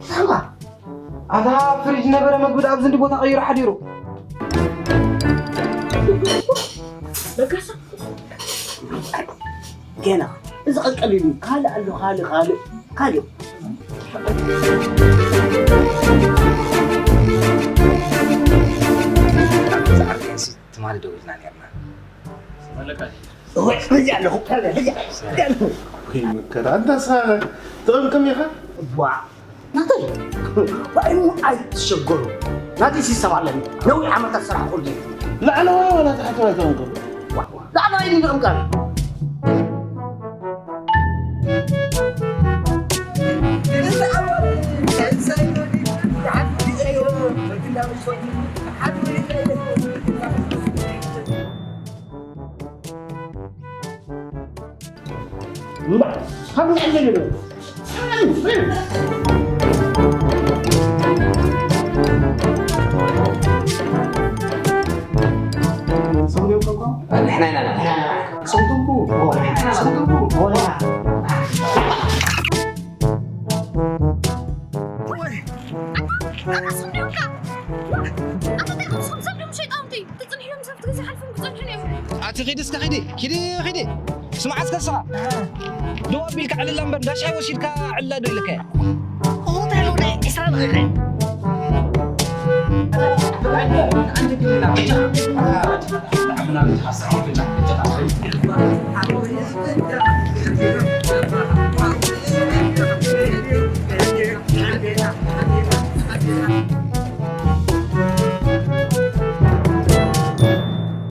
ሳባ፣ ኣታ ፍሪጅ ነበረ መግቢ ደኣ ኣብዚ እንዲ ቦታ ቀይሩ ሓዲሩ። በጋሳ። ገና። እዚ ቀልቀል ኢሉ። ካልእ ኣሎ፣ ካልእ፣ ካልእ፣ ካልእ። እዛ ዓርከይሲ ትማሊ ደዊልና ነርና። እወ፣ ሕጂ ኣለኹ፣ ሕጂ፣ ሕጂ ኣለኹ። ወይ መከራ፣ ኣንታ ንስኻ ትቕምቅም ኢኻ? ዋ፣ ናተይ፣ ዋ፣ እሞ ኣይትሸገሩ። ናተይ ሲስተም ኣለኒ። ነዊሕ ዓመታት ዝሰራሕኩሉ ድዩ? ላዕለዋይ ዋላ ታሕተዋይ ትቕምቅም? ዋ፣ ዋ፣ ላዕለዋይ ድዩ ዝቕምቀም? ንሕና ኢና። ኣቲ ኺዲ እስከ ኺዲ፣ ኪዲ ኺዲ። ስምዓ እስከ ንስኻ። ደው ኣቢልካ ዕልላ እምበር፣ እንዳ ሻሂ ወሲድካ ዕልላ ዶ ኢልካ? ሆቴል ወደ ዒስራ ደቂቕ።